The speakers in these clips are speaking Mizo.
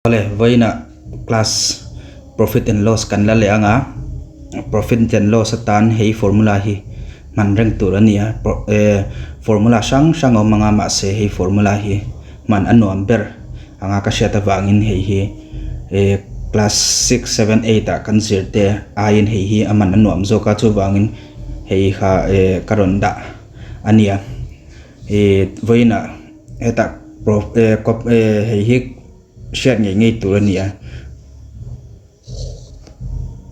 Awle, vawiinah class profit and loss kan la leh ang a, profit and loss atan hei formula hi hman reng tur a ni a, formula hrang hrang a awm ang a mahse hei formula hi hman a nuam ber anga ka hriat avangin hei hi class six, seven, eight ah kan zir te aiin hei hi a hman a nuam zawk a chuvangin hei kha ka rawn dah a ni a, vawiinah hetah hei hi. Hriat ngei ngei tur a ni a,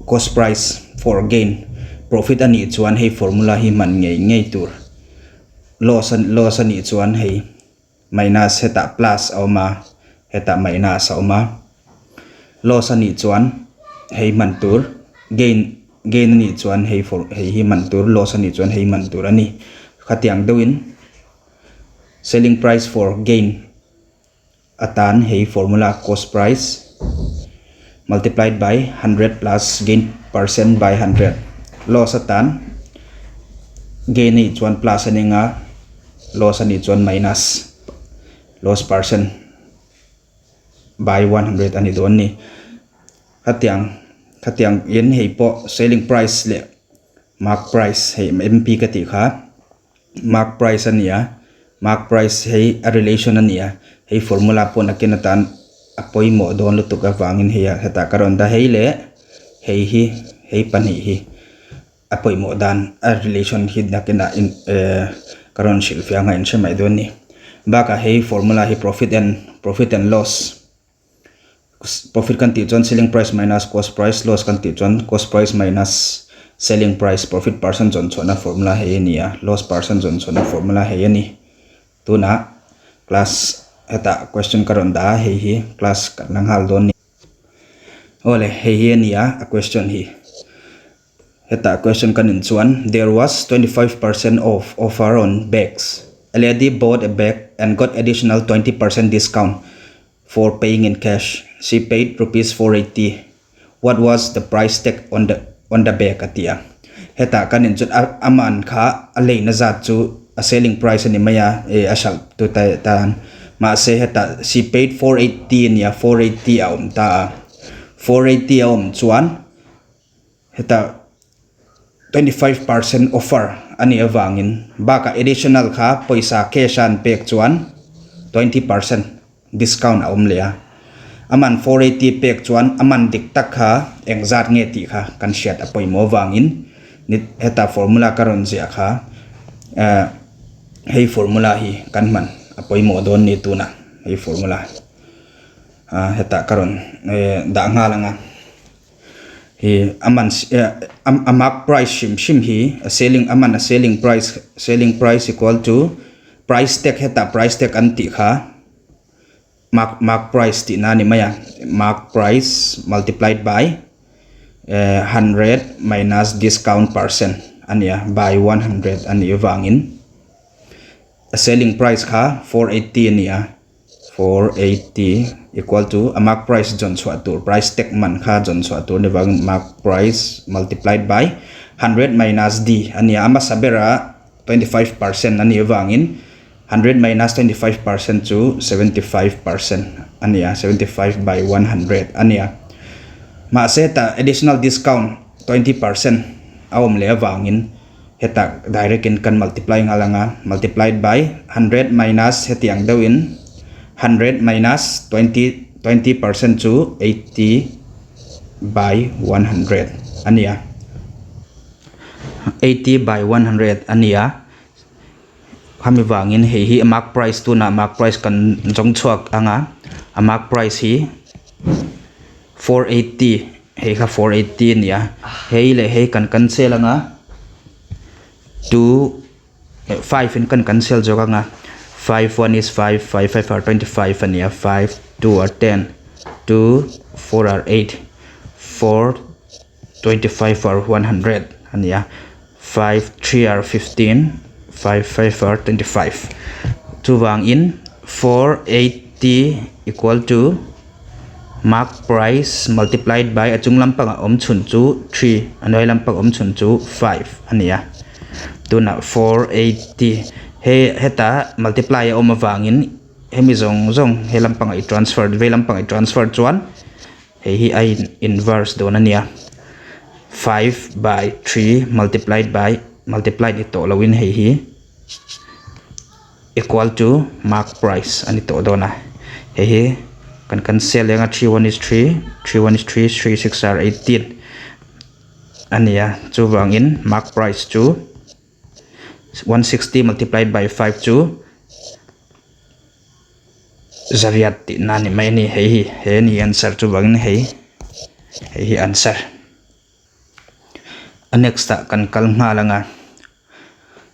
cost price for gain profit a nih chuan hei formula hi hman ngei ngei tur, loss a loss a nih chuan hei minus hetah plus a awm a, hetah minus a awm a, loss a nih chuan hei hman tur, gain gain a nih chuan hei for hei hi hman tur, loss a nih chuan hei hman tur a ni, khatiang deuhin selling price for gain. Atan hei formula cost price multiplied by 100 plus gain percent by 100 loss atan gain a nih chuan plus a ning a, loss a nih chuan minus loss percent by 100 a ni dawn a ni. Khatiang khatiang in hei pawh selling price leh mark price hei M_P ka tih kha. Mark price a ni a, mark price hei a relation a ni a, hei formula pawh nakin atan a pawimawh dawn lutuk avangin hei ah hetah ka rawn dah hei leh hei hi hei pahnih hi a pawimawh dan a relation hi nakinah in eh ka rawn hrilhfiah ang a inhre mai dawn a ni. Bakah hei formula hi profit and profit and loss Profit kan tih chuan selling price minus cost price, loss kan tih chuan cost price minus selling price, profit percent zawn chhuahna formula hei a ni a, loss percent zawn chhuahna formula hei a ni. Tunah class hetah question ka rawn dah a, hei hi class kan la nghal dawn a ni. Awle hei hi a ni a, a question hi. Hetah question kan in chuan there was 25% off offer on bags. A lady bought a bag and got additional 20% discount. For paying in cash, she paid rupees 480. What was the price tag on the on the bag a ti a. Hetah kan in chuan a a man kha a leina zat chu a selling price a ni mai a, eh a hralh tu ta tan. Mahse hetah she paid 480 a ni a, 480 a awm ta a. 480 a awm chuan hetah 25% offer a nih avangin bakah additional kha pawisa cash a an pek chuan 20% discount a awm leh a. A man 480 pek chuan a man dik tak kha eng zat nge tih kha kan hriat a pawimawh avangin heta formula ka rawn ziah kha eh hei formula hi kan hman a pawimawh dawn ni tunah hei formula ah hetah ka rawn eh dah nghal ang a. Hi a man a mark price hrim hrim hi a selling a man a selling price selling price equal to price tag hetah price tag an tih kha mark mark price tih na a ni mai a mark price multiplied by eh hundred minus discount percent a ni a by 100 a nih avangin a selling price kha 480 a ni a. 480 equal to a mark price zawn chhuah tur price tag man kha zawn chhuah tur ni vangin mark price multiplied by 100 minus d a ni a, a hmasa berah 25% a nih avangin 100 minus 25% chu 75% a ni a, 75 by 100 a ni a. Mahse tah additional discount 20% a awm leh avangin Hetah direct in kan multiply nghal ang a, multiplied by 100 minus hetiang deuh in 100 minus 20, 20% chu 80 by 100 a ni a, 80 by 100 a ni a, khami vangin hei hi mark price tunah mark price kan zawng chhuak ang a, a mark price hi 480. Hei kha 480 a ni a, hei leh hei kan cancel ang a, two five in kan cancel zawk ang a, five one is five, five five are 25 a ni a, five two are ten, two four are eight, four 25 are 100 a ni a, five three are 15, five five are 25 chuvangin 480 equal to Mark price multiplied by a chung lampangah awm chhun chu 3, a hnuai lampang awm chhun chu 5 a ni a. Tunah 480 he heta multiply a awm avangin hemi zawng zawng he lampangah i transfer vei lampangah i transfer chuan hei hi a in inverse dawn a nia five by three multiplied by multiplied ni tawh loin hei hi equal to mark price a ni tawh dawn a hei hi kan cancel eng a three one is three three one is three three six are 18 a ni a chuvangin mark price chu 160 multiplied by 5 chu zariat tihna a ni mai a ni hei hi he a ni answer chuvangin hei hei hi answer a next ah kan kal nghal ang a.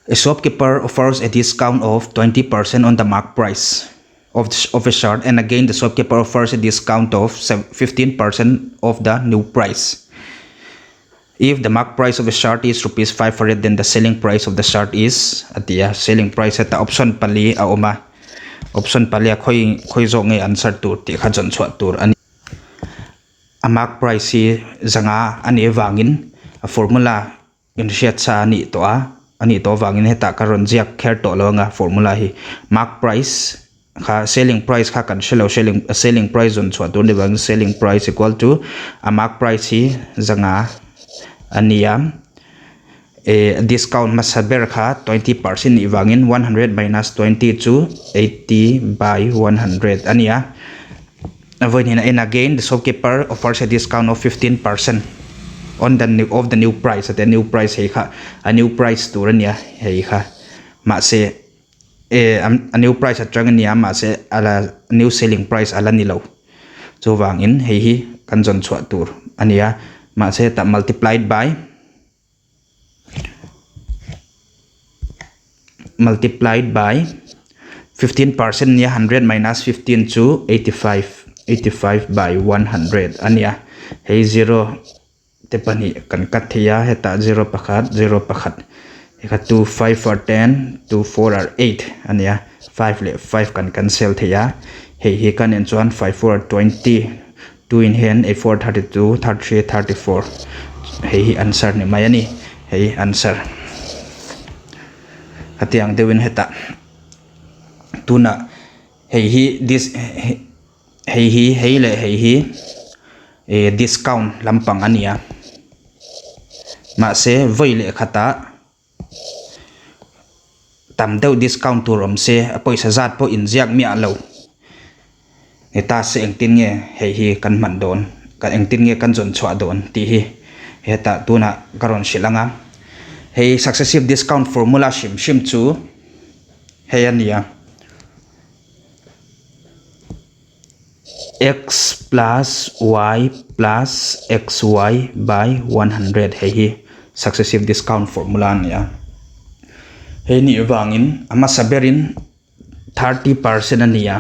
A shopkeeper offers a discount of 20% on the mark price of of a shirt and again the shopkeeper offers a discount of 15% of the new price. If the mark price of a shirt is rupees 500 then the selling price of the shirt is a ti a selling price heta option pali a awm a option pali a khawi khawi zawk nge answer tur tih kha zawn chhuah tur a ni. A mark price hi zanga a nih avangin a formula Inhriat sa a nih tawh a, a nih tawh avangin hetah ka rawn ziak kher tawh lo anga formula hi mark price kha selling price kha kan hrelo selling selling price zawn chhuah tur ni vangin selling price equal to a mark price hi zanga a ni a eh discount hmasa ber kha 20% nih vangin 100 minus 20 chu 80 by 100 a ni a. A vawi hnenah en again the shopkeeper offers a discount of 15% on the new of the new price ati a new price hei kha a new price tur a nia hei kha mahse eh a new price atang a nia mahse a la new selling price a la ni lo chuvangin hei hi kan zawn chhuah tur a nia mahse hetah multiplied by multiplied by 15% nia 100 minus 15 chu 85 85 by 100 a nia hei zero te pahnih kan cut thei a hetah zero pakhat zero pakhat hei kha two five are ten two four are eight a nia five leh five kan cancel thei a hei hi kan en chuan five four are 20 Two in hian a four 32 33 34 hei hi answer ni mai a ni hei answer hetiang deuhin hetah tunah hei hi dis hei hi hei leh hei hi eh discount lampang a ni a mahse vawi leh khatah Tam deuh discount tur awm se a pawisa zat pawh inziak miah lo. Ni ta se engtin nge hei hi kan hman dawn, kan engtin nge kan zawn chhuah dawn tih hi hetah tunah ka rawn hrilh ang a. Hei successive discount formula hrim hrim chu hei a ni a. X plus y plus xy by 100 hei hi successive discount formula a ni a. Hei nih vangin a hmasa berin 30% a ni a,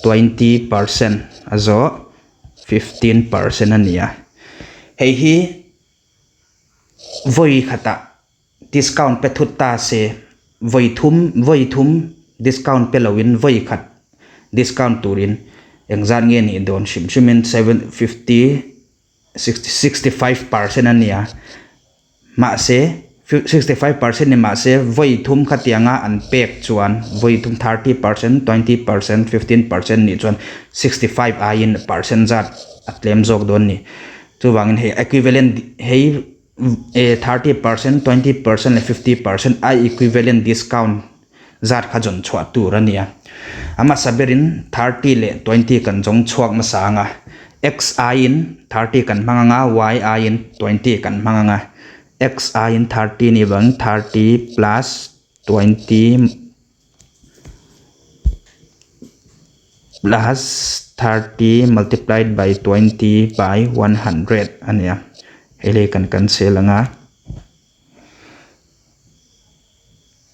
20% a zawh 15% a ni a. Hei hi vawi khatah Discount pe thut ta se, vawi thum vawi thum discount pe loin vawi khat discount turin engzat nge nih dawn hrim hrimin 750 65% a nia. Mahse, 65% ni mahse vawi thum khatianga an pek chuan vawi thum 30%, 20%, 15% nih chuan 65 aiin percent zat a tlem zawk dawn ni. Chuvangin hei equivalent hei 30%, 20% leh 50% a equivalent discount zat kha zawn chhuah tur a nia. A hmasa berin 30 leh 20 kan zawng chhuak hmasa ang a, x aiin 30 kan hmang ang a, y aiin 20 kan hmang ang a. X aiin 30 ni vang 30 plus 20 plus 30 multiplied by 20 by 100 a nia hei lei kan cancel ang a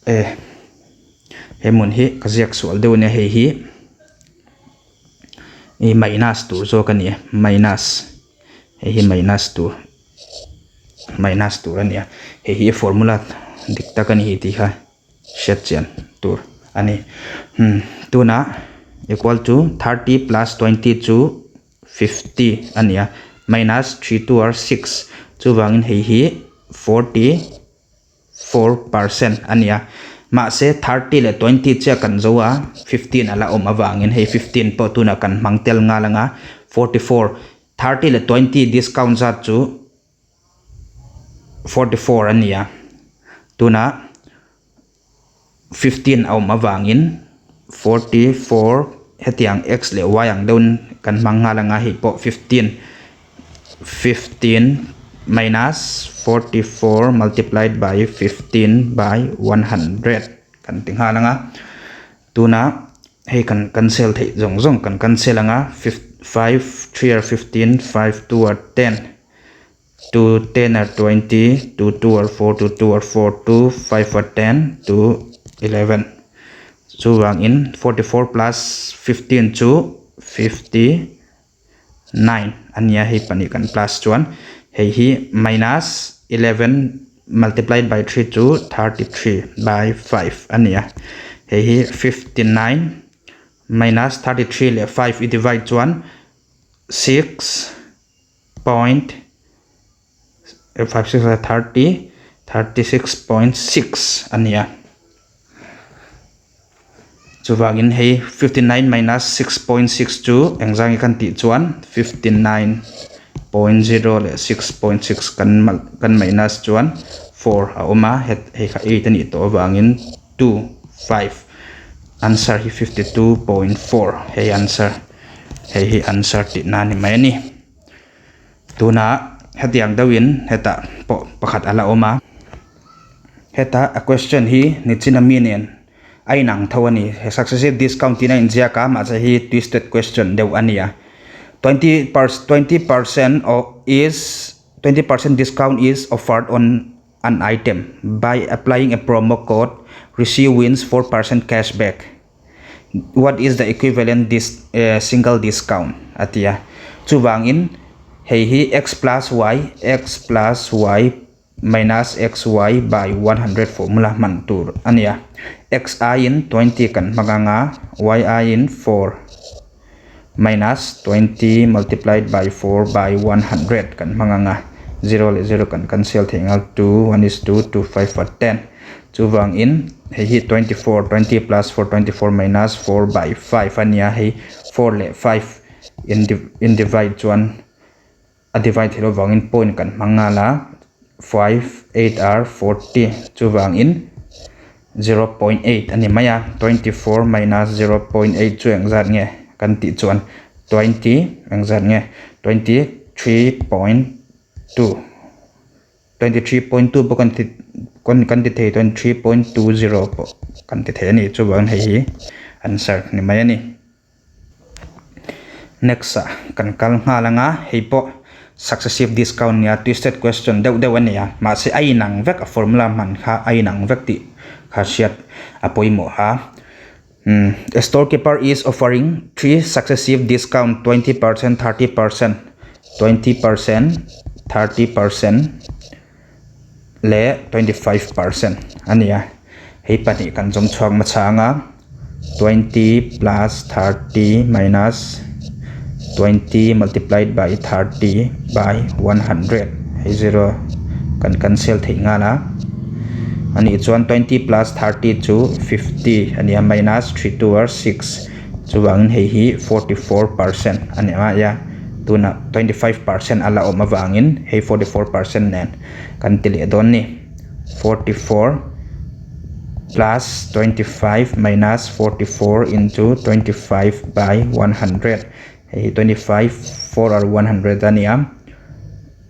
e he hmun hi ka ziak sual deuh a nia hei hi ih minus tur zawk a ni a minus hei hi minus tur minus tur a nia hei hi formula dik tak a ni tih kha. Hriat chian tur a ni. Hmm, tunah equal to 30 plus 20 chu 50 a ni a, minus 3 2 are 6, chuvangin hei hi 44% a ni a. Mahse 30 leh 20 chiah kan zo a, 15 a la awm avangin hei 15 pawh tunah kan hmang tel nghal ang a, 44, 30 leh 20 discount zat chu 44 a ni a, tunah 15 a awm avangin 44 hetiang x leh y ang deuhin kan hmang nghal ang a, hei pawh 15, 15 minus 44 multiplied by 15 by 100 kan ti nghal ang a, tunah hei kan cancel theih zawng zawng kan cancel ang a, 5 3 are 15, 5 2 are 10, 2 10 are 20, 2 2 are 4, 2 2 are 4, 2 5 are 10, 2 11 chuvangin 44 plus 15 chu 50 9 a nia hei pahnih kan plus chuan hei hi minus 11 multiplied by 3 chu 33 by 5 a nia hei hi 59 minus 33 leh 5 i divide chuan 6 point 5 6 30 36.6 a nia. Chuvangin hei 59 minus 6.6 chu engzang nge kan tih chuan 59.0 leh 6.6 kan kan minus chuan 4 a awm a, hei kha 8 a nih tawh avangin 2 5 answer hi 52.4 hei answer hei hi answer tihna a ni mai a ni. Tunah hetiang deuhin hetah pawh pakhat a la awm a, heta a question hi nichina mi nen a inang tho a ni. He successive discount tiin a inziak a, mahse hi twisted question deuh a ni a. 20 percent is 20% discount is offered on an item by applying a promo code receive wins 4% cashback. What is the equivalent dis single discount a ti a, chuvangin hei hi x plus y x plus y minus x y by 100 formula hman tur a ni a, x aiin 20 kan hmang ang a, y aiin 4 minus 20 multiplied by 4 by 100 kan hmang ang a, 0 leh 0 kan cancel thei nghal 2 1 is 2 2 5 4 10 chuvangin hei hi 24 20 plus 4 24 minus 4 by 5 a nia hei 4 leh 5 in in divide chuan a divide theih loh vangin point kan hmang nghal a 5 8 are 40 chuvangin 0.8 a ni mai a 24 minus 0.8 chu engzat nge kan tih chuan 20 engzat nge 23.2 23.2 pawh kan ti kan ti thei 23.20 pawh kan ti thei a ni chuvangin hei hi answer ni mai a ni. Next ah kan kal nghal ang a, hei pawh successive discount nia twisted question deuh deuh a ni a, mahse a inang vek a formula hman kha a inang vek tih kha hriat a pawimawh a. A storekeeper is offering three successive discount 20%, 30%, 20%, 30% leh 25% a ni a. Hei pahnih kan zawm chhuak hmasa ang a, 20 plus 30 minus 20 multiplied by 30 by 100 hei 0 kan cancel theih nghal a. A nih chuan 20 plus 30 chu 50 a ni a minus 3 2 are 6 chuvangin hei hi 44% a ni a ya tunah 25% a la awm avangin hei 44% nen kan ti leh dawn ni 44 plus 25 minus 44 into 25 by 100 hei hi 25 4 are 100 a ni a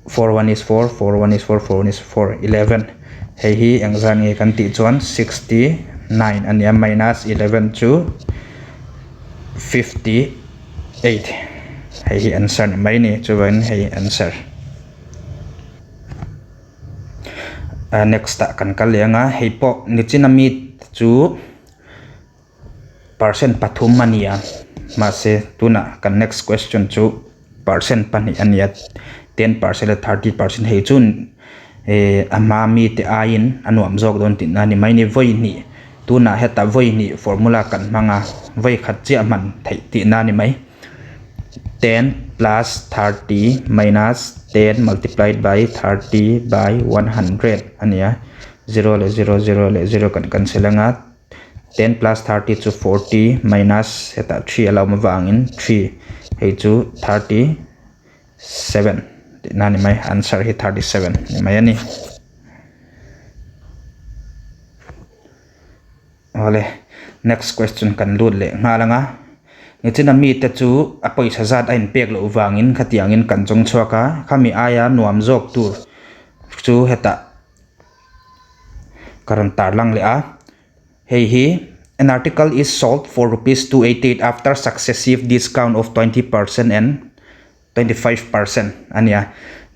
4 1 is 4 4 1 is 4 4 1 is 4 11 hei hi engzat nge kan tih chuan 69 a ni a minus 11 chu 58 hei hi answer ni mai ni chuvangin hei answer. Next ah kan kal leh ang a hei pawh nichina mi chu percent pathum a ni a mahse tunah kan next question chu percent pahnih a ni a 10% leh 30% hei chu a hma mi te aiin a nuam zawk dawn tihna a ni mai ni vawi hnih tunah hetah vawi hnih formula kan hmang a vawi khat chiah hman theih tihna a ni mai 10 plus 30 minus 10 multiplied by 30 by 100 a ni a. Zero leh zero, zero leh zero kan cancel anga ten plus 30 chu 40 minus hetah 3 a lo awm avangin 3 hei chu 37 tihna a ni mai answer hi 37 ni mai a ni. Awle next question kan lut leh nghal anga nichina mite chu a pawisa zat a inpek loh vangin khatiangin kan chawng chhuak a khami aia nuam zawk tur chu hetah ka rawn tar lang leh a hei hi an article is sold for rupees 288 after successive discount of 20% and 25% a nia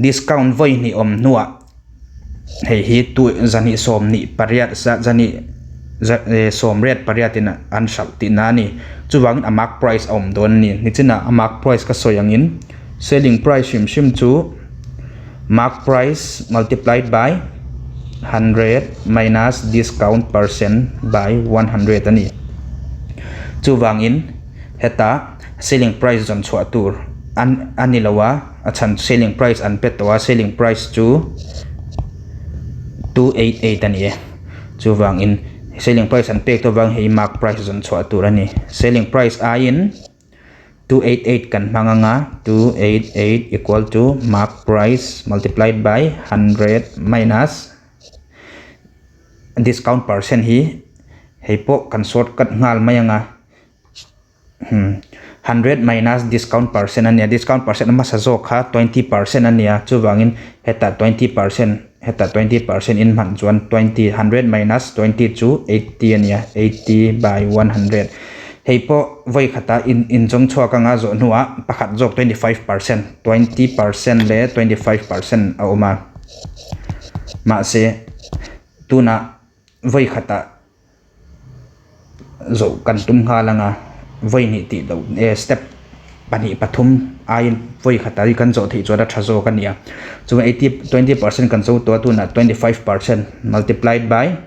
discount vawi hnih awm hnuah hei hi tu zahnih sawmhnih pariat zahnih sawmriat pariatin an hralh tihna a ni chuvangin a mark price a awm dawn a ni nichinah a mark price ka sawi angin selling price hrim hrim chu. Mark price multiplied by 100 minus discount percent by 100 a ni. Chuvangin heta selling price zawn chhuah tur an a ni lo a, a chhan selling price an pe tawh a, selling price chu 288 a ni e. Chuvangin selling price an pek tawh avangin hei mark price zawn chhuah tur a ni. Selling price aiin. 288 kan hmang anga 288 equal to mark price multiplied by 100 minus discount percent hi hei pawh kan shortcut nghal mai anga 100 minus discount percent ania discount percent hmasa zawk kha 20% ania chuvangin hetah 20% hetah 20% in hman chuan 20 100 minus 20 chu 80 ania 80 by 100. Hei pawh vawi khatah in inchawng chhuak anga zawh hnuah pakhat zawk 25%, 20% leh 25% a awm a. Mahse, tunah vawi khatah zawh kan tum nghal anga vawi hnih tih loh eh step pahnih pathum aiin vawi khatah hi kan zawh theih chuan a tha zawk a ni a. Chuan 80, 20% kan zo tawh a tunah 25% multiplied by.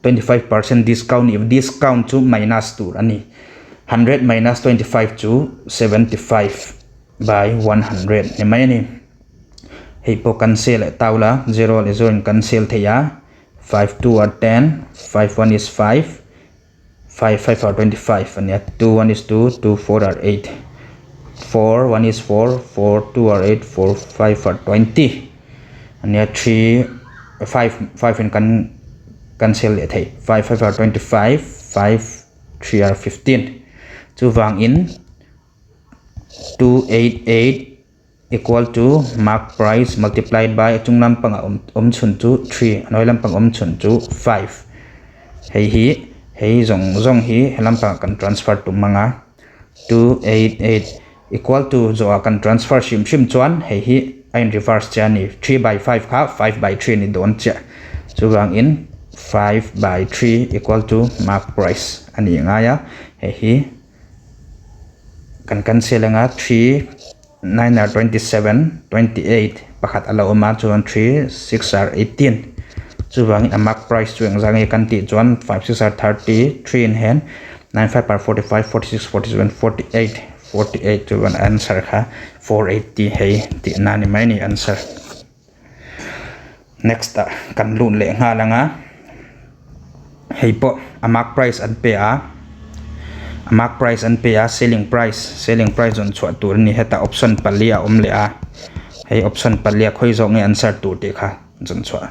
25% discount if discount chu minus tur a ni. 100 minus 25 chu 75 by 100 ni mai a ni. Hei pawh cancel leh tau la, 0 leh 0 in cancel thei a, 5 2 are 10, 5 1 is 5, 5 5 are 25 a nia, 2 1 is 2, 2 4 are 8, 4 1 is 4, 4 2 are 8, 4 5 are 20 a nia, 3 5 5 in kan cancel leh thei 5 5 are 25 5 3 are 15 chuvangin 288 equal to mark price multiplied by a chung lampangah awm awm chhun chu 3 a hnuai lampang awm chhun chu 5 hei hi hei zawng zawng hi he lampangah kan transfer tum ang a 288 equal to zawhah kan transfer hrim hrim chuan hei hi a in reverse chiah a ni 3 by 5 kha 5 by 3 a ni dawn chiah chuvangin 5 by 3 equal to mark price a ni ngai a hei hi kan cancel anga 3 9 are 27 28 pakhat a lo awm a chuan 3 6 are 18 chuvangin a mark price chu engzah nge kan tih chuan 5 6 are 30 3 in hian 9 5 are 45 46 47 48 48 chuan answer kha 480 hei tihna a ni mai a ni answer. Next ah kan lut leh nghal ang a, hei pawh a mark price an pe a, a mark price an pe a selling price selling price rawn chhuah tur a ni hetah option pali a awm leh a, hei option pali a khawi zawk nge answer tur tih kha rawn chhuah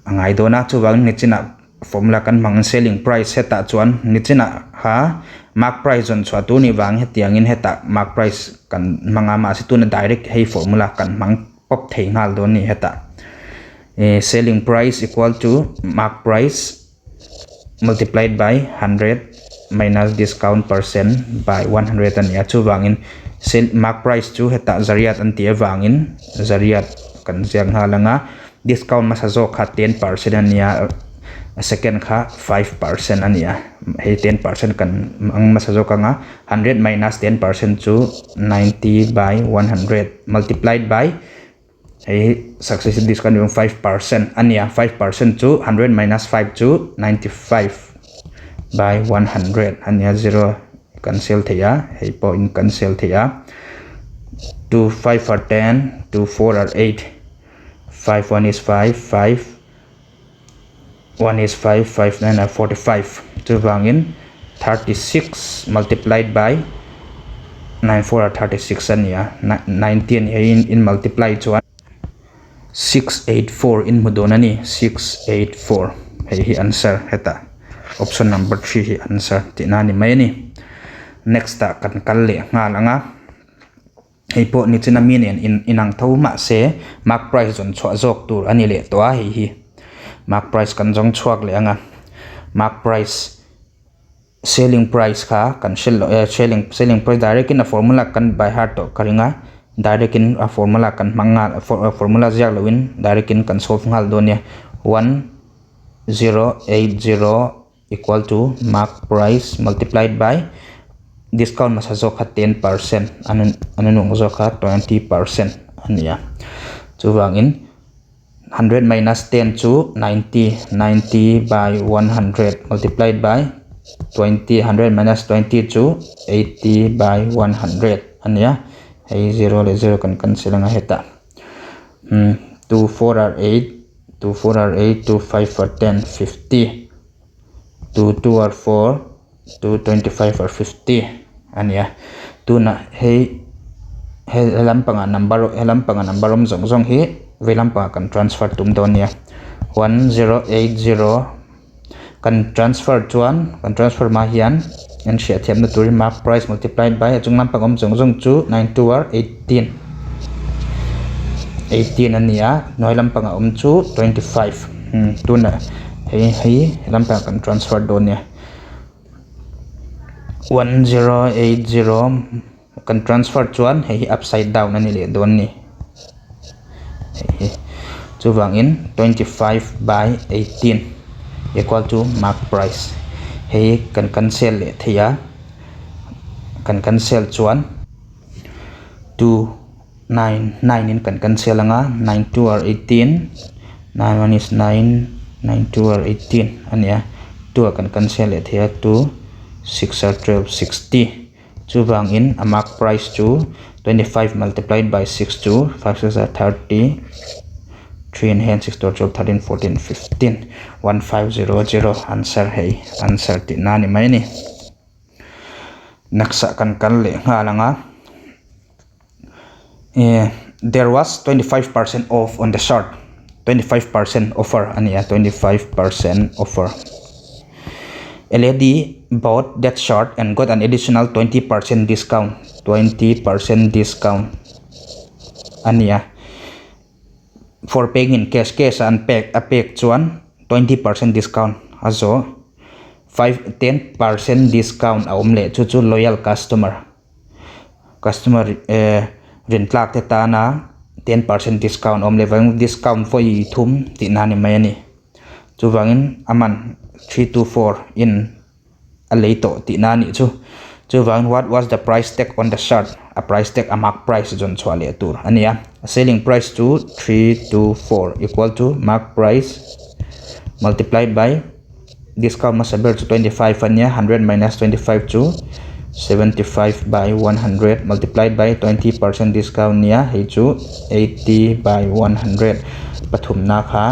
a ngai dawn a chuvangin nichinah Formula kan hmang selling price hetah chuan nichinah kha mark price zawn chhuah tur nih vang hetiangin hetah mark price kan hmang a mahse tuna direct hei formula kan hmang pawp thei nghal dawn a ni hetah eh selling price equal to mark price multiplied by 100 minus discount percent by 100 a ni a chuvangin sell mark price chu hetah zariat an tih avangin zariat kan ziak nghal ang a. Discount hmasa zawk kha 10% a nia a second kha 5% a nia hei 10% kan ang hmasa zawk anga 100 minus 10% chu 90 by 100 multiplied by hei successive discount ni 5% a nia 5% chu 100 minus 5 chu 95 by 100 a nia 0 cancel thei a hei pawh in cancel thei a 2 5 are 10 2 4 are 8. 5 1 is 5 5. 1 is 5, 5 9 are 45. Chuvangin 36 multiplied by 9 4 are 36 a ni a, 90 a ni a, in in multiply chuan 684 in hmu dawn a ni, 684 hei hi answer hetah option number 3 hi answer tihna a ni mai a ni. Next ah kan kal leh nghal ang a. Hei pawh nichina mi nen in inang tho mahse mark price zawn chhuah zawk tur a ni leh tawh a hei hi mark price kan zawng chhuak leh ang a mark price selling price kha kan hre loh e selling selling price direct in a formula kan by heart tawh ka ring a direct in a formula kan hmang nghal formula ziak loh in direct in kan solve nghal dawn nia one zero eight zero equal to mark price multiplied by discount hmasa zawk kha 10% a nunung zawk kha 20% a ni a chuvangin 100 minus 10 chu 90 90 by 100 multiplied by 20 100 minus 20 chu 80 by 100 a ni a hei 0 leh 0 kan cancel anga hetah 2 4 are 8 2 4 are 8 2 5 are 10 50 2 2 are 4 2 25 are 50 a ni a tunah hei he lampangah number he lampangah number awm zawng zawng hi vei lampangah kan transfer tum dawn nia 1080 kan transfer chuan kan transfer hma hian an hriat thiamna turin mark price multiplied by a chung lampang awm zawng zawng chu 9 2 are 18 18 a ni a hnuai lampangah awm chu 25 tunah hei hi lampangah kan transfer dawn nia 1080 kan transfer chuan hei hi upside down a ni leh dawn a ni hei hi chuvangin 25 by 18 equal to mark price hei kan cancel leh thei a kan cancel chuan 2 9 9 in kan cancel anga 9 2 are 18 9 1 is 9 9 2 are 18 a ni a 2 ah kan cancel leh thei a 2 6 are 12 60 chuvangin a mark price chu 25 multiplied by 6 chu 5 6 are 30 3 in hand 6 2 12 13 14 15 1500 answer hei answer tihna a ni mai a ni next ah kan kal leh nghal ang a. There was 25% off on the shirt 25% offer a ni a 25% offer a lady bought that shirt and got an additional 20% discount 20% discount a ni a for paying in cash cash a an pek a pek chuan 20% discount a zawh 5 10% discount a awm leh chu chu loyal customer. Customer eh rin tlak te tana 10% discount awm leh vang discount vawi thum tih na ni mai a ni. Chuvangin a man 3 to 4 in a lei tawh tih na a nih chu. Chuvangin what was the price tag on the shirt a price tag a mark price zawn chhuah leh tur a ni a. A selling price chu 3 2 4 equal to mark price multiplied by discount hmasa ber chu 25 a nia 100 minus 25 chu 75 by 100 multiplied by 20% discount nia hei chu 80 by 100 pathumna kha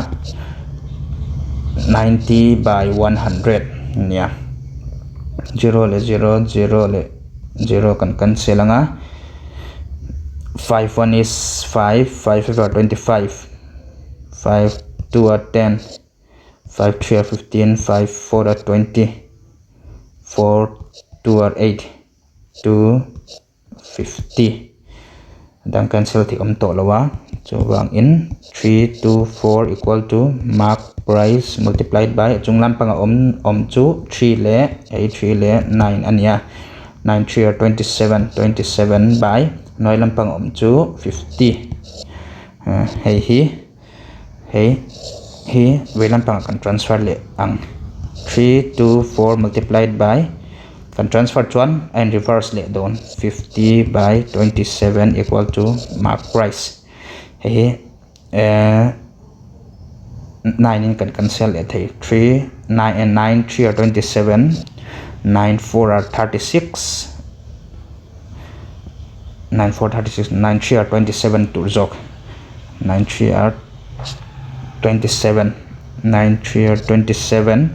90 by 100 nia 0 leh 0 0 leh 0 kan cancel anga 5 1 is 5 5 5 are 25 5 2 are 10 5 3 are 15 5 4 are 20 4 2 are 8 2 50 dang cancel thei awm tawh lo a chuvangin 3 2 4 equal to mark price multiplied by chung lampanga awm awm chu 3 leh hei 3 leh 9 a ni a 9 3 are 27 27 by hnuai lampang awm chu 50 hei hi hei hi vei lampangah kan transfer leh ang 3 2 4 multiplied by kan transfer chuan a in reverse leh dawn 50 by 27 equal to mark price hei hi 9 in kan cancel leh thei 3 9 and 9 3 are 27 9 4 are 36 9 4 36 9 3 are 27 tur zawk 9 3 are 27. 9 3 are 27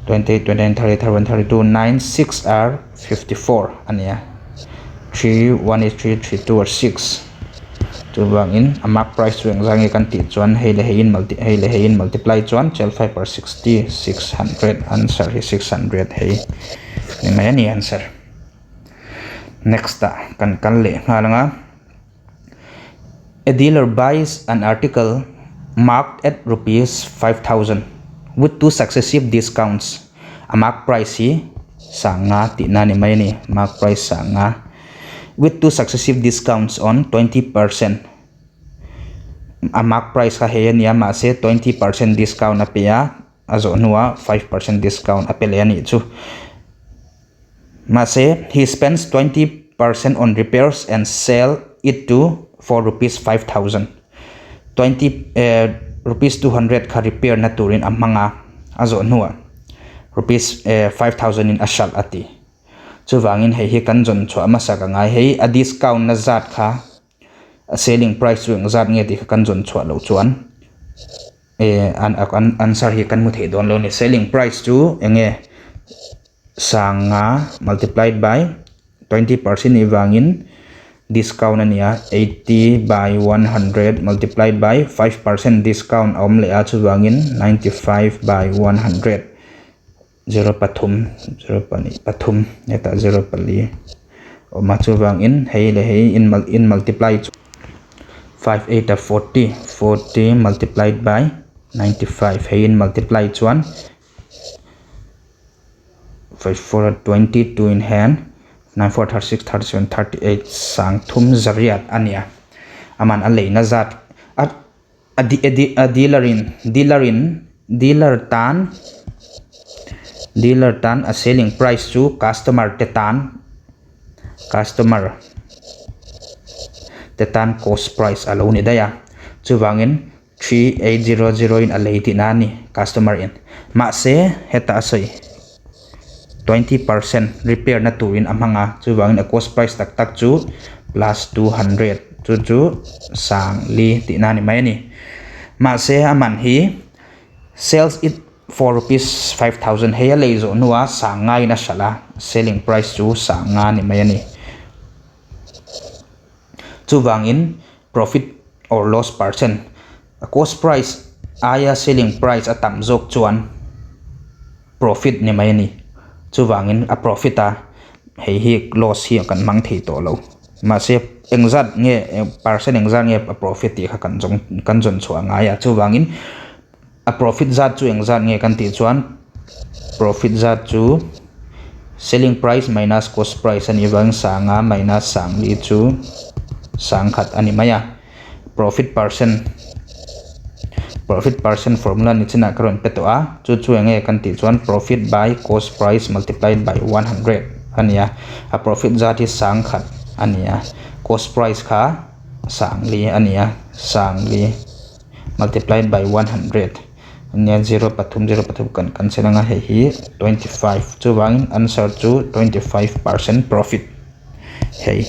28 29 30 31 32 9 6 are 54 a ni a 3 1 is 3 3 2 are 6 chuvangin a mark price chu engzah nge kan tih chuan hei leh hei in multi hei leh hei in multiply chuan 12 5 are 60 600 answer hi 600 hei ni mai a ni answer next ah kan kal leh nghal ang a. A dealer buys an article marked at rupees 5000 with two successive discounts. A mark price hi sanga tihna a ni mai a ni. Mark price sanga with two successive discounts on 20%. A mark price kha hei a ni a mahse 20% discount a pe a, a zawh hnuah 5% discount a pe leh a nih chu. Mahse, he spends 20% on repairs and sell it to for rupees 5000. 20 eh, rupees 200 kha repair na turin a hmang a, a zawh hnuah rupees eh, 5000 in a hralh a ti. Chuvangin hei hi kan zawn chhuah hmasa ka ngai. Hei a discount na zat kha a selling price chu engzat nge tih kha kan zawn chhuah loh chuan eh an an answer hi kan hmu thei dawn lo a ni. Selling price chu enge Sanga multiplied by 20% nih vangin discount a ni a, 80 by 100 multiplied by 5% discount a awm leh a, chuvangin 95 by 100 zero pathum zero pahnih pathum hetah zero pali a awm a, chuvangin hei leh hei in in multiply chu 5 eight a 40 40 multiplied by 95 hei in multiply chuan. 5 4 22 in hand 9 4 36 37 38 sang thum zariat a nia aman a leina zat a a a dealer in dealer in dealer tan dealer tan a selling price chu customer te tan customer te tan cost price a lo ni daih a chuvangin 3800 in a lei tihna a ni customer in. Mahse heta a sawi 20% repair na turin a hmang a, chuvangin a cost price tak tak chu plus 200 chu chu sang li tihna a ni mai a ni. Mahse a man hi sales it for rupees 5000 hei a lei zawh hnua sang ngaiin a hralh a, selling price chu sang nga a ni mai a ni. Chuvangin profit or loss percent a cost price aia selling price a tam zawk chuan profit ni mai a ni. Chuvangin a profit a hei hi loss hi kan hmang thei tawh lo. Mahse engzat nge percent engzat nge a profit tih kha kan zawng kan zawn chhuah a ngai a. Chuvangin a profit zat chu engzat nge kan tih chuan profit zat chu selling price minus cost price a nih vang sanga minus sangli chu sangkhat a ni mai a profit percent profit percent formula ni chinah ka rawn pe tawh a chu chu enge kan tih chuan profit by cost price multiplied by 100 a ni a a profit zat hi sangkhat a ni a cost price kha sangli a ni a sangli multiplied by 100 ania zero pathum zero pathum kan cancel anga hei hi 25 chuvangin answer chu 25% profit hei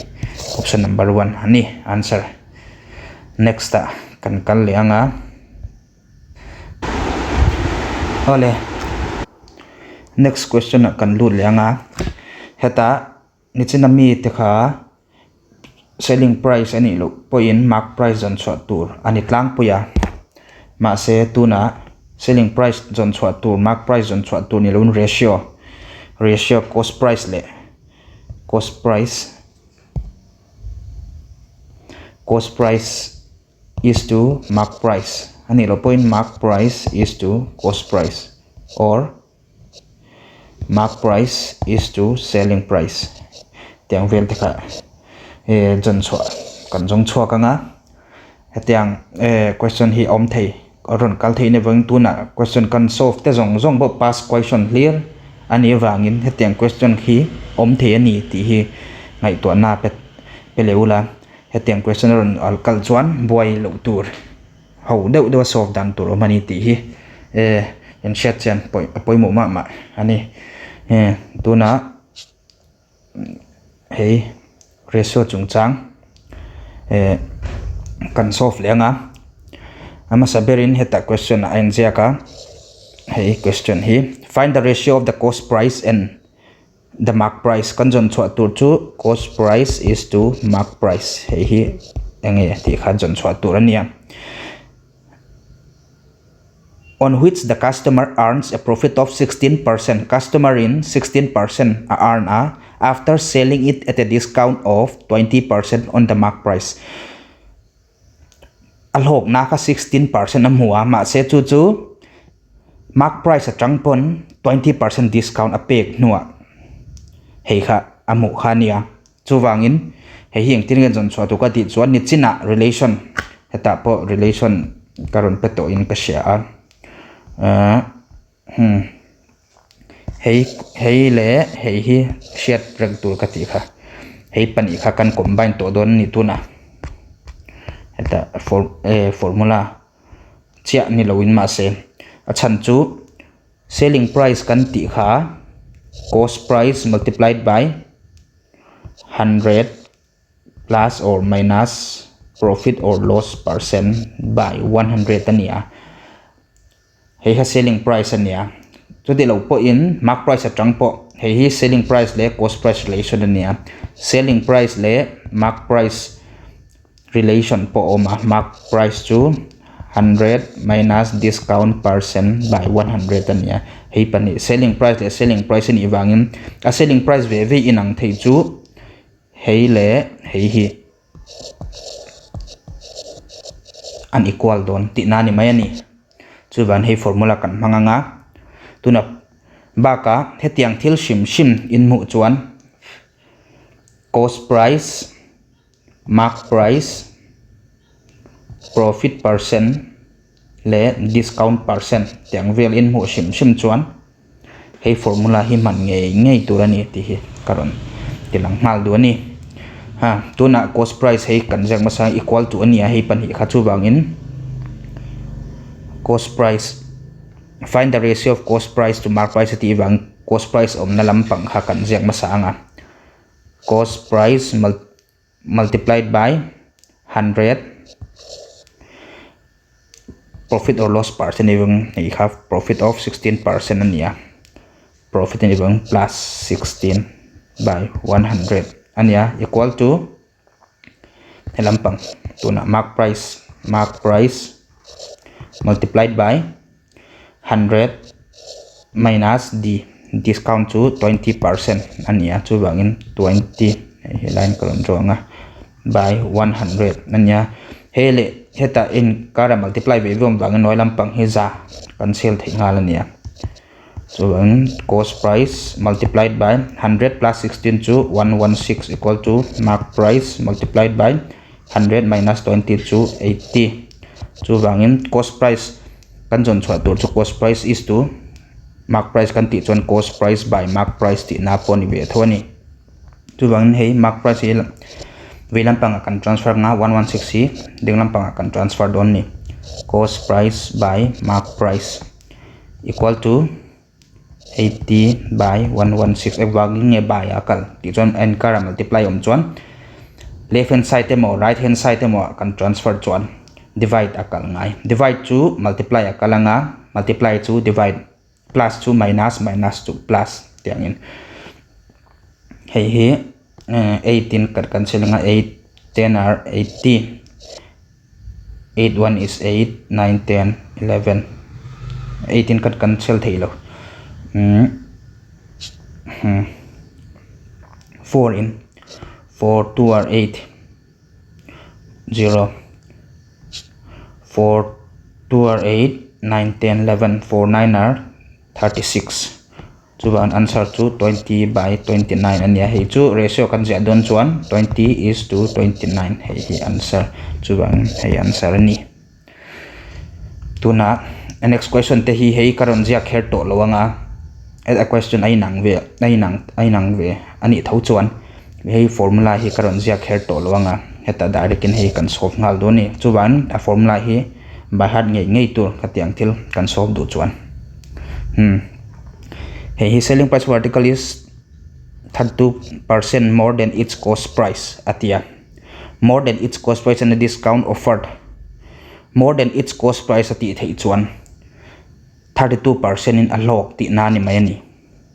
option number 1 ani answer next ah kan kal leh anga awle next question ah kan lut leh anga hetah Nichina mite kha selling price a nih loh pawhin mark price zawn chhuah tur a ni tlangpui a, mahse tunah selling price zawn chhuah tur mark price zawn chhuah tur ni loin ratio ratio cost price leh cost price cost price is to mark price a nih loh pawhin mark price is to cost price or. Mark price is to selling price tiang vel te kha eh zawn chhuah kan zawng chhuak ang a hetiang eh question hi a awm thei a rawn kal theih na vangin tunah question kan solve te zawng zawng pawh past question hlir a nih avangin hetiang question hi awm thei a ni tih hi ngaihtuahna pe pe leh ula hetiang question a rawn kal chuan buai loh tur. Ho deuh deuh a solve dan tur awm a ni tih hi eh in hriat chian pawih a pawimawh mah mah a ni. Eh tunah hei ratio chungchang eh kan solve leh ang a, a hmasa berin heta question ah a inziak a. Hei question hi find the ratio of the cost price and the mark price kan zawn chhuah tur chu cost price is to mark price hei hi eng nge tih kha zawn chhuah tur a nia. On which the customer earns a profit of 16% customer in 16% a earn a after selling it at a discount of 20% on the mark price. A hlawkna kha 16% a hmu a mahse chu chu mark price atang pawn 20% discount a pek hnuah hei kha a hmuh kha a nia. Chuvangin hei hi engtin nge zawn chhuah tur ka tih chuan nichinah relation hetah pawh relation ka rawn pe tawhin ka hria a ahh hmm hei hei leh hei hi hriat reng tur ka tih kha hei pahnih kha kan combine tawh dawn a ni tunah hetah formula chiah ni loin mahse a chhan chu selling price kan tih kha cost price multiplied by 100 plus or minus profit or loss percent by 100 a ni a hei kha selling price a ni a chuti loh pawhin mark price atang pawh hei hi selling price leh cost price relation a ni a selling price leh mark price relation pawh a awm a mark price chu 100 minus discount percent by 100 a ni a hei pahnih selling price leh selling price a nih vangin a selling price ve ve inang thei chu hei leh hei hi an equal dawn tihna a ni mai a ni chuvan hei formula kan hmang anga tuna bakah hetiang thil hrim hrim in hmuh chuan cost price mark price profit percent leh discount percent tiang vel in hmuh hrim hrim chuan hei formula hi hman ngei ngei tur a ni tih hi ka rawn ti lang nghal duh a ni. Ha tunah cost price hei kan ziak hmasa equal to a ni a hei pahnih kha chuvangin cost price find the ratio of cost price to mark price a tih vang cost price awmna lampang kha kan ziak hmasa ang a cost price multiplied by 100 profit or loss percent ivang hei kha profit of 16% a ni a profit a ni vang plus 16 by 100 a ni a equal to he lampang tunah mark price mark price multiplied by 100 minus d discount chu 20% a ni a chuvangin 20 hei he line ka rawn draw ang a by 100 a ni a hei leh hetah in kara multiply ve ve awm vangin hnuai lampang hi za kan sel theih nghal a ni a chuvangin cost price multiplied by 100 plus 16 chu 116 equal to mark price multiplied by 100 minus 20 chu 80 chuvangin cost price kan zawn chhuah tur chu cost price is to mark price kan tih chuan cost price by mark price tih na pawh a ni ve tho a ni chuvangin hei mark price hi vei lampangah kan transfer anga 116 hi ding lampangah kan transfer dawn a ni cost price by mark price equal to 80 by 116 engvangin nge by a kal tih chuan a inkar ah multiply awm chuan left hand side emaw right hand side emaw ah kan transfer chuan divide a kal ngai divide chu multiply a kal anga multiply chu divide plus chu minus minus chu plus tih angin hei hi 8 in kan cancel anga 8 10 are 80. 8 1 is 8 9 10 11 8 in kan cancel thei lo umm hmm 4 in 4 2 are 8 0 4 2 are 8 9 10 11 4 9 are 36. Chuan answer chu 20 by 29 a nia, hei chu ratio kan ziah dawn chuan 20 is to 29 hei hi answer chuan hei answer a ni. Tuna a next question te hi hei ka rawn ziak kher tawh lo anga a question a inang ve a inang a inang ve a nih tho chuan hei formula hi ka rawn ziak kher tawh lo anga heta direct in hei kan solve nghal dawn a ni. Chuan a formula hi by heart ngei ngei tur khatiang thil kan solve duh chuan. Hmm. Hei hi selling price of article is 32% more than its cost price a ti a. More than its cost price and a discount offered. More than its cost price a tih theih chuan 32% in a hlawk tihna a ni mai a ni.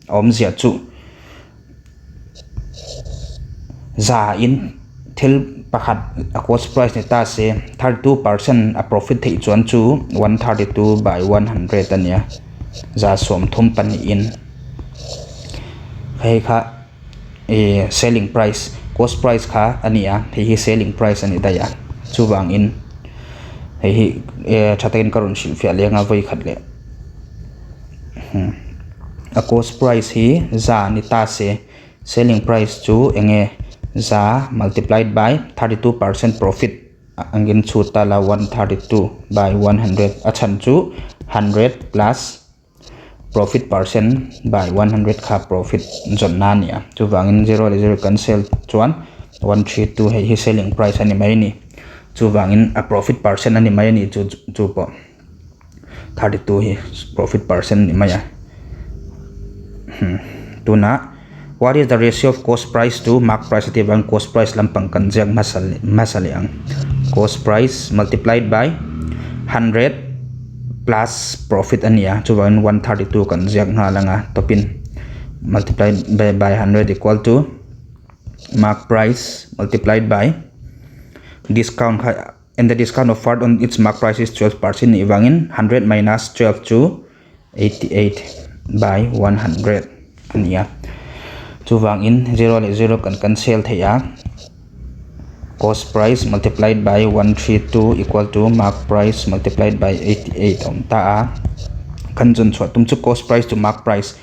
A awmzia chu za in thil pakhat a cost price ni ta se 32% a profit theih chuan chu 132 by 100 a nia 32% in hei kha ih selling price cost price kha a ni a hei hi selling price a ni daih a chuvangin hei hi eh tha takin ka rawn hrilhfiah leng a vawi khat leh a cost price hi za ni ta se selling price chu eng nge za multiplied by 32% profit angin chhut ta la 132 by 100 a chhan chu 100 plus profit percent by 100 kha profit zawnna a ni a chuvangin zero leh zero cancel chuan 132 hei hi selling price a ni mai a ni chuvangin a profit percent a ni mai a ni chu chu pawh. 32 hi profit percent ni mai a hmm tunah what is the ratio of cost price to mark price a tih avangin cost price lampang kan ziak hmasa leh hmasa leh ang cost price multiplied by 100 plus profit a ni a chuvangin 132 kan ziak nghal ang a tawpin multiplied by by 100 equal to mark price multiplied by discount kha. And the discount offered on its mark price is 12% nih vangin 100 minus 12 chu 88 by 100 a ni a. Chuvangin 0 leh 0 kan cancel thei a. Cost price multiplied by 132 equal to mark price multiplied by 88 a awm ta a. Kan zawn chhuah tum chu cost price to mark price.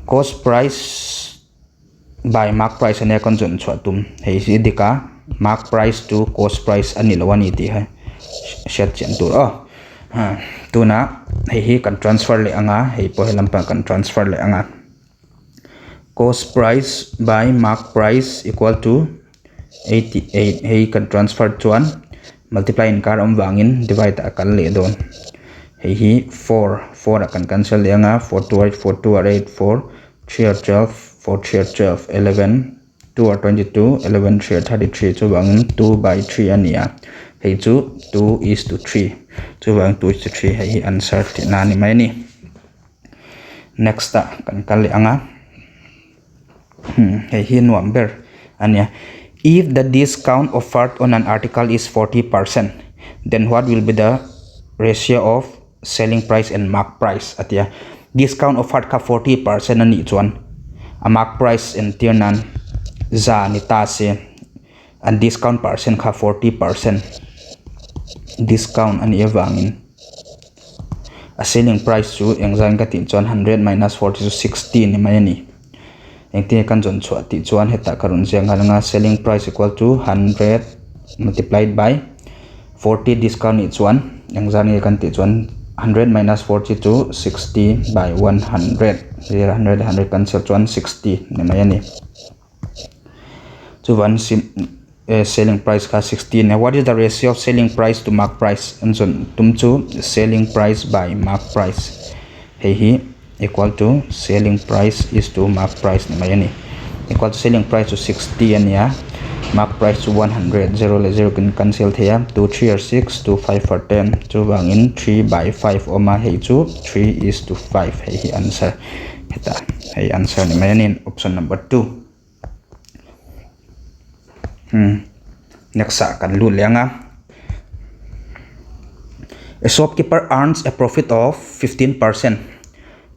Cost price By mark price ania kan zawn chhuah tum hei hi dik a mark price chu cost price a ni lo a ni tih hi hriat chian tur aw tunah hei hi kan transfer leh ang a hei pawh he lampang kan transfer leh ang a cost price by mark price equal to 88 hei kan transfer chuan multiply inkar awm vangin divide ah a kal leh dawn hei hi 4 4 ah kan cancel leh ang a 4 2 8 4 2 8 4 3 or 12 4 3 or 12 11 2 or 22 11 3 or 33 chuvangin 2 by 3 a ni a hei chu 2 is to 3 chuvang 2 is to 3 hei hi answer tihna a ni mai a ni next ah kan kal leh ang a hmm hei hi nuam ber a nia if the discount offered on an article is 40% then what will be the ratio of selling price and mark price a ti a discount offered kha 40% a nih chuan a mark price entir nan za ni ta se an discount percent kha 40% discount a nih avangin a selling price chu engzah in ka tih chuan 100 minus 40 chu 60 ni mai a ni engtin nge kan zawn chhuah tih chuan hetah ka rawn ziak nghal ang a selling price equal to 100 multiplied by 40 discount nih chuan engzah nge kan tih chuan 100 minus 40 chu 60 by 100 zero 100 100 cancel chuan 60 ni mai a ni chuvan sim eh selling price kha 60 ania what is the ratio of selling price to mark price an zawn tum chu selling price by mark price hei hi equal to selling price is to mark price ni mai a ni equal to selling price chu 60 a nia mark price chu 100 zero leh zero kan cancel thei a 2 3 or 6 2 5 or 10 chuvangin 3 by 5 awm a hei chu 3 is to 5 hei hi answer hetah hei answer ni mai a ni option number 2 hmm next ah kan lut leh ang a a shopkeeper earns a profit of 15%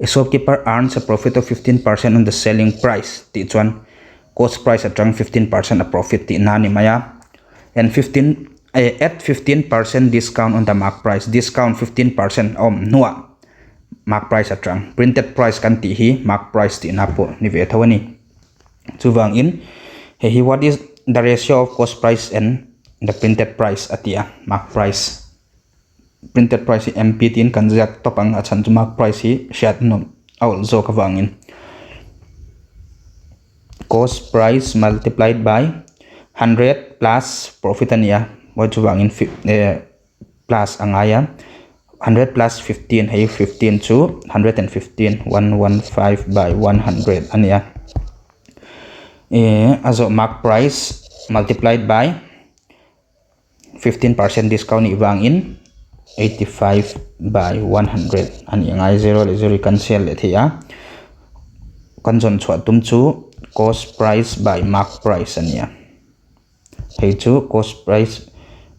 a shopkeeper earns a profit of 15% on the selling price tih chuan cost price atang 15% a profit tih na a ni mai a and 15 eh at 15% discount on the mark price discount 15% a awm hnuah mark price atang printed price kan tih hi mark price tih na pawh ni ve tho a ni. Chuvangin hei hi what is the ratio of cost price and the printed price a ti a mark price printed price hi M P tiin kan ziak tawp ang a chhan chu mark price hi hriat nawm a awlh zawk avangin cost price multiplied by 100 plus profit a ni a chuvangin eh plus a ngai a 100 plus 15 hei 15 chu 115 115 by 100 a ni a eh a zawh mark price multiplied by 15% discount nih vangin. 85 by 100 a nih angai zero leh zero hi cancel leh theih a kan zawn chhuah tum chu cost price by mark price a ni a hei chu cost price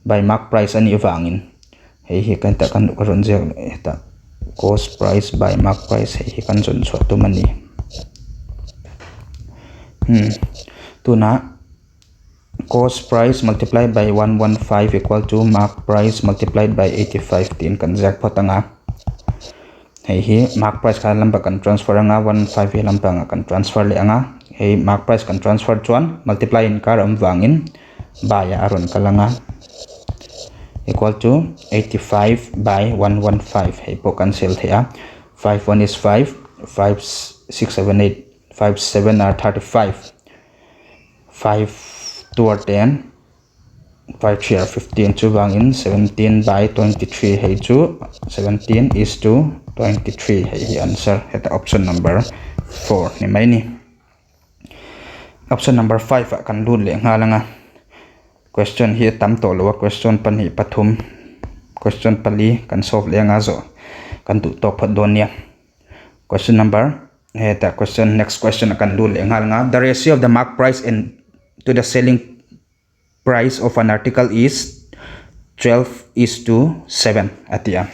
by mark price a nih avangin hei hi kan tah kan ka rawn ziak leh hetah cost price by mark price hei hi kan zawn chhuah tum a ni hmm tunah. Cost price multiplied by 115 equal to mark price multiplied by 85 tiin kan ziak phawt ang a. Hei hi mark price kha lampa kan transfer ang a, 15 hi lampa angah kan transfer leh ang a. Hei mark price kan transfer chuan multiply inkar a awm vangin by ah a rawn kal ang a. Equal to 85 by 115 hei pawh kan sel theih a. 5 1 is 5, 5 6 7 8, 5 7 are 35. 5 2 are 10 5 3 are 15 chuvangin 17 by 23 hei chu 17 is to 23 hei hi answer heta option number 4 ni mai ni option number 5 ah kan lut leh nghal anga question hi a tam tawh lo a question pahnih pathum question pali kan solve leh anga zawh kan duh tawk phawt dawn nia question number Heta question next question a kan lut leh nghal nga the ratio of the mark price and to the selling price of an article is 12 is to 7 a ti a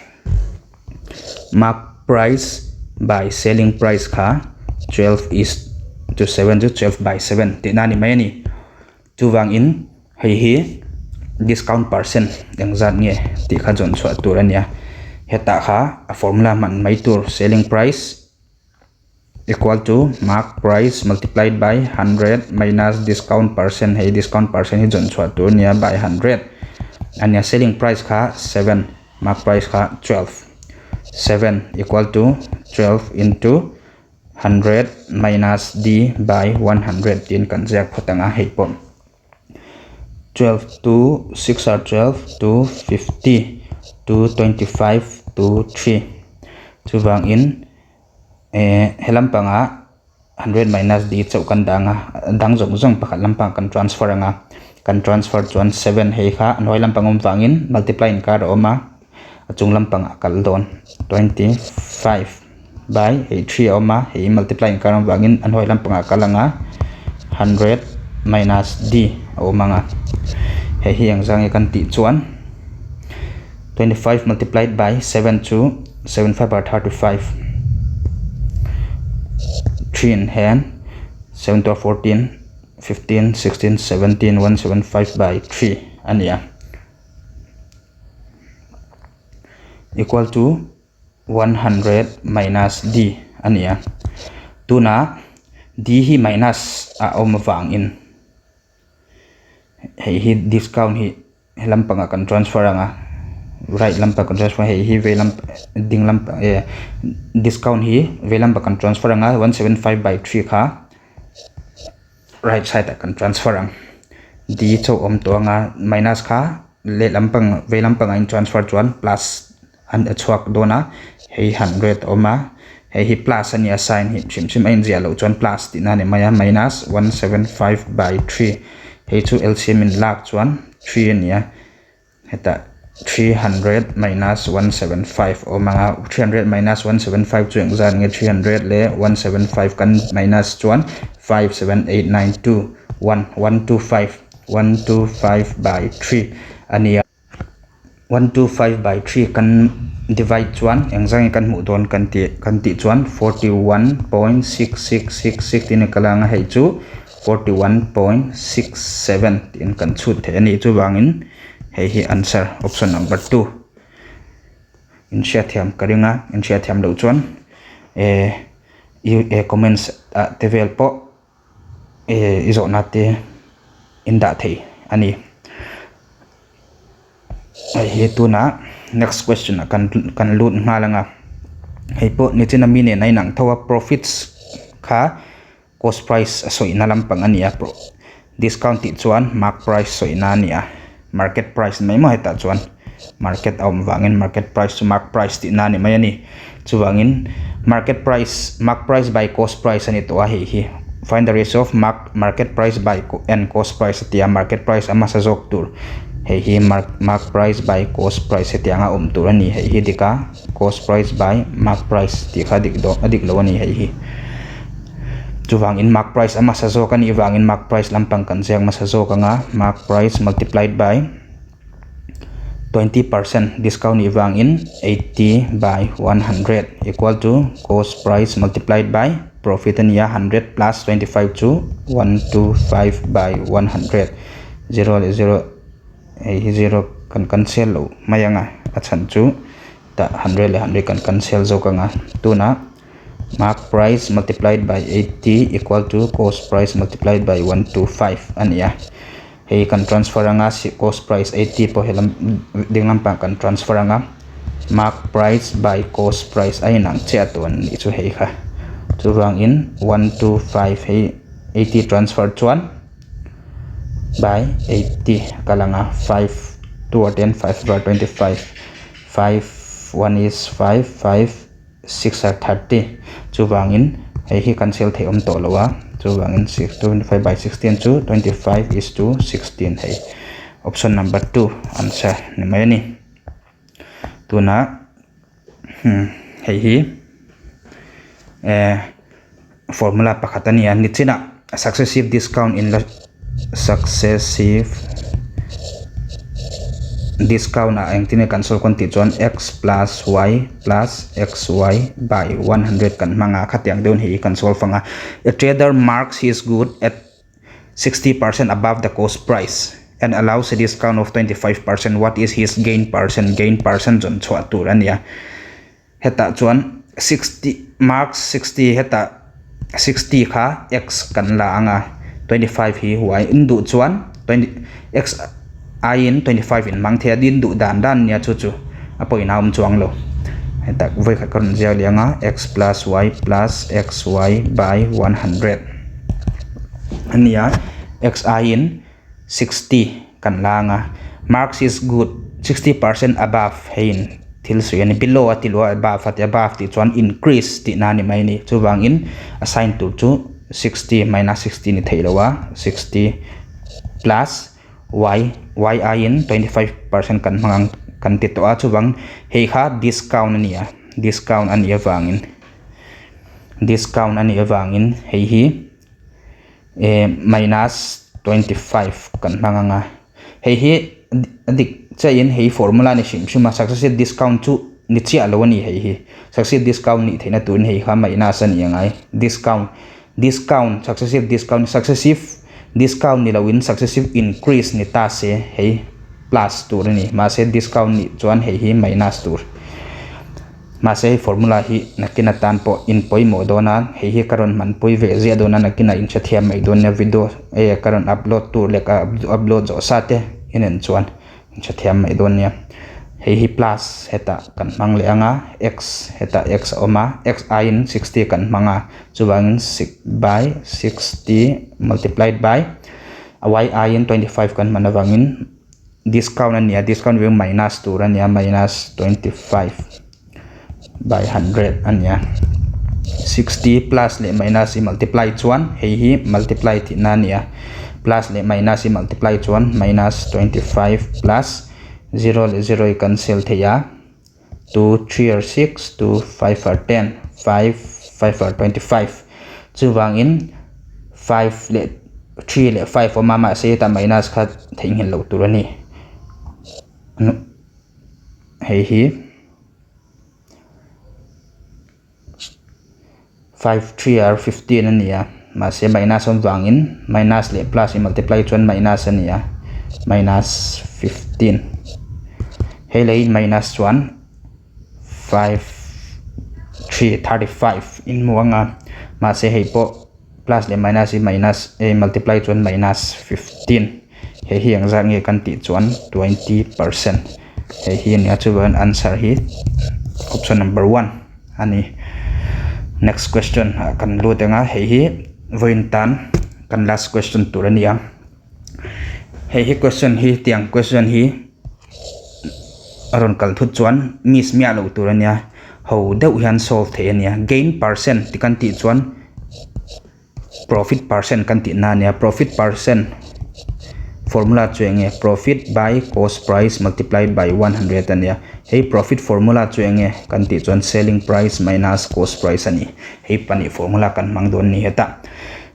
mark price by selling price kha 12 is to 7 chu 12 by 7 tihna a ni mai a ni chuvangin hei hi discount percent engzat nge tih kha zawn chhuah tur a ni a hetah kha a formula hman mai tur selling price. Equal to mark price multiplied by 100 minus discount percent hei discount percent hi zawn chhuah tur ania by 100 ania selling price kha 7 mark price kha 12 7 equal to 12 into 100 minus d by 100 tiin kan ziak phawt ang a hei pawh 12 to 6 are 12 to 50 to 25 to 3 chuvangin Eh he lampangah hundred minus d chauh kan dang a dang zawng zawng pakhat lampangah kan transfer ang a kan transfer chuan seven hei kha a hnuai lampang awm vangin multiply inkar a awm a a chung lampangah a kal dawn 25 by hei three a awm a hei multiply inkar awm vangin a hnuai lampangah a kal ang a hundred minus d a awm ang a hei hi engzah nge kan tih chuan. 25 multiplied by 7 chu 7 5 are 35 3 in hand 7 to 14 15 16 17 175 by 3 ania equal to 100 minus d ania tuna d hi minus a awm avangin hei hi discount hi he lampangah kan transfer ang a right lampang kan transfer hei hi vei lam ding lam eh discount hi vei lampang kan transfer ang a 175 by 3 kha right side ah kan transfer ang d chauh awm tawh ang a minus kha leh lampang vei lampangah in transfer chuan plus an a chhuak dawn a hei 100 a awm a hei hi plus a nia sign hi hrim hrim a inziah loh chuan plus tihna a ni mai a minus 175 by 3 hei chu LCM in lak chuan 3 a ni a hetah 300 minus 175 a awm ang a 300 minus 175 chu engzat nge 300 leh 175 kan minus chuan 5 7 8 9 2 1 1 2 5 1 2 5 by 3 a ni a. 125 by 3 kan divide chuan engzang nge kan hmuh dawn kan tih kan tih chuan 41.6666 tiin a kal ang a hei chu 41.67 tiin kan chhut thei a ni chuvangin hei hi answer option number 2 in hriatthiam ka ring a in hriatthiam loh chuan eh comments ah te vel pawh. Eh i zawhna te in dah thei a ni. Hei hi tunah next question ah kan kan lut nghal ang a. Hei pawh nichin a mi nen a inang tho a profits kha cost price a sawihna lampang a ni a discount tih chuan mark price sawihna a ni a market price mai maw hetah chuan market a awm vangin market price chu mark price tihna a ni mai a ni. Chuvangin market price mark price by cost price a ni tawh a hei hi find the ratio of mark market price by and cost price a ti a market price a hmasa zawk tur. Hei hi mark mark price by cost price hetiang a awm tur a ni. Hei hi dik a, cost price by mark price tih kha a dik dawn a dik lo a ni hei hi. Chuvangin mark price a hmasa zawk a nih vangin mark price lampang kan ziak hmasa zawk ang a, mark price multiplied by 20% discount nih vangin 80 by 100 equal to cost price multiplied by profit a ni a, 100 plus 25 chu 125 by 100. Zero leh zero hei hi zero kan cancel loh mai ang a, a chhan chu tah 100 leh 100 kan cancel zawk ang a, tunah Mark price multiplied by 80 equal to cost price multiplied by 125 a ni a. Hei kan transfer anga cost price 80 pawh helam ding lampang kan transfer anga mark price by cost price a inang chiah tawh an nih chu hei kha. Chuvangin 125 hei 80 transfer chuan by 80 a kal anga 5 2 or 10 5 over 25 5 1 is 5 5 6 ar 30 chuvangin hei hi cancel theih awm tawh lo a chuvangin 25 by 16 chu 25 is to 16 hei option number 2 answer ni mai a ni tunah hmm hei hi eh formula pakhat a ni a nichinah successive discount in la successive discount ah engtin nge kan solve kan tih chuan x plus y plus xy by 100 kan hmang a khatiang deuhin hei hi kan solve ang a a trader marks his good at 60% above the cost price and allows a discount of 25% what is his gain percent gain percent zawn chhuah tur a ni a. Hetah chuan 60 marks 60 hetah 60 kha x kan la ang a, 25 hi y in duh chuan 20 x aiin 25 in hmang thei a, din duh dan dan nia chu chu a pawhin a awm chuang lo. Hetah vawikhat ka rawn ziak leh ang a, x plus y plus x y by 100 a ni a, x aiin 60 kan la ang a, marks is good 60% above heiin thil sawi a ni below a ti lo a above a ti above tih chuan increase tih na a ni mai a ni chuvangin a sign tur chu 60 minus 60 ni theih lo a 60 plus y y aiin 25% kan hmang ang kan ti tawh a chuvang hei kha discount a ni a discount a nih avangin discount a nih avangin hei hi. Eh minus 25 kan hmang ang a, hei hi a dik chiahin hei formula a ni hrim hrim a, successive discount chu ni chiah lo a ni hei hi, successive discount nih theihna turin hei kha minus a ni ang ai, discount discount successive discount successive discount ni loin successive increase ni ta se hei plus tur a ni, mahse discount nih chuan hei hi minus tur. Mahse hei formula hi nakin atan pawh in pawimawh dawn a, hei hi ka rawn hmanpui ve ziah dawn a, nakinah in hrethiam mai dawn nia video e ka rawn upload tur leh ka upload zawh sa te in en chuan in hrethiam mai dawn nia. Hei hi plus hetah kan hmang leh ang a, x hetah x a awm a, x aiin 60 kan hmang a, chuvangin by 60 multiplied by y aiin 25 kan hman avangin. Discount a ni a, discount veng minus tur a ni a, minus 25 by 100 a ni a. 60 plus leh minus i multiply chuan hei hi multiply tihna a ni a, plus leh minus i multiply chuan minus 25 plus 0 leh 0 i cancel thei a, 2 3 or 6, 2 5 or 10, 5 5 or 25 chuvangin 5 leh 3 leh 5 awm a mahse hetah minus kha theihnghilh loh tur a ni hei hi 5 3 or 15 a ni a mahse minus awm vangin minus leh plus in multiply chuan minus a ni a minus 15 hei lei minus chuan 5 3 35 in hmu ang a mahse hei pawh plus leh minus hi minus a multiply chuan minus 15 hei hi engzat nge kan tih chuan 20% hei hi a nia chuan answer hi option number 1 a ni. Next question ah kan lut ang a hei hi vawiin tan kan last question tur a ni a hei hi question hi tiang question hi a rawn kal thut chuan miss miah loh tur a nia ho deuh hian solve theih a nia gain percent tih kan tih chuan profit percent kan tih na a nia profit percent. Formula chu eng nge? Profit by cost price multiplied by 100 a nia. Hei profit formula chu eng nge kan tih chuan selling price minus cost price a ni. Hei pahnih formula kan hmang dawn ni hetah.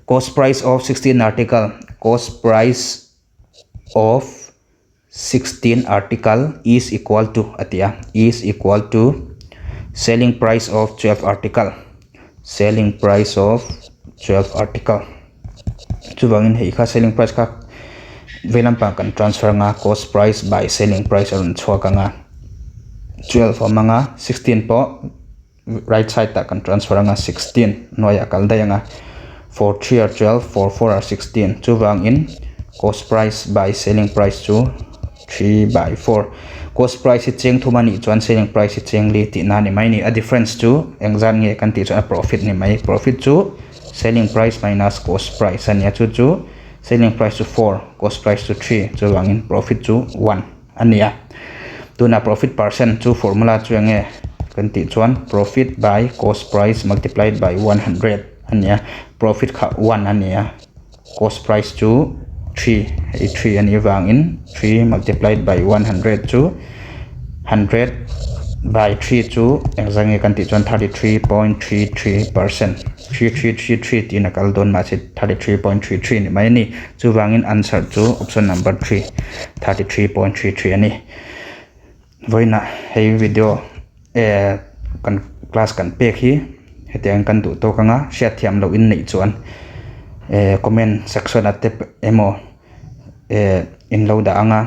Cost price of 16 article, cost price of 16 article is equal to a ti a, is equal to selling price of 12 article, selling price of 12 article. Chuvangin hei kha selling price kha vei lampang kan transfer anga cost price by selling price a rawn chhuak anga 12 awm anga 16 pawh right side ah kan transfer anga 16 hnuaiah kal daih anga 4 3 are 12 4 4 are 16 chuvangin cost price by selling price chu 3 by 4 cost price hi cheng thum a nih chuan selling price hi cheng li tihna a ni mai a ni a difference chu engzat nge kan tih chuan a profit ni mai profit chu selling price minus cost price a nia chu chu selling price chu 4 cost price chu 3 chuvangin profit chu 1 a ni a tuna profit percent chu formula chu enge kan tih chuan profit by cost price multiplied by 100 a ni a profit kha 1 a ni a cost price chu 3 hei 3 a nih avangin 3 multiplied by 100 chu 100 by 3 chu engzah nge kan tih chuan 33.33 percent 3333 tiin a kal dawn mahse 33.33 ni mai a ni chuvangin answer chu option number 3 33.33 a ni vawiinah hei video eh kan class kan pek hi hetiang kan duh tawk anga hriatthiam loh in neih chuan eh comment section ah te emaw eh in lo dah anga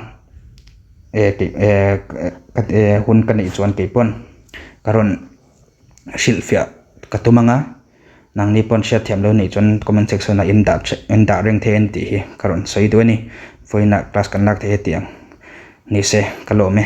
eh eh hun ka neih chuan keipawn ka rawn hrilhfiah ka tum anga nangni pawn hriatthiam lo neih chuan comment section ah in dah in dah reng thei a ni tih hi ka rawn sawi duh a ni vawiinah class kan lak thei hetiang ni se ka lawm e.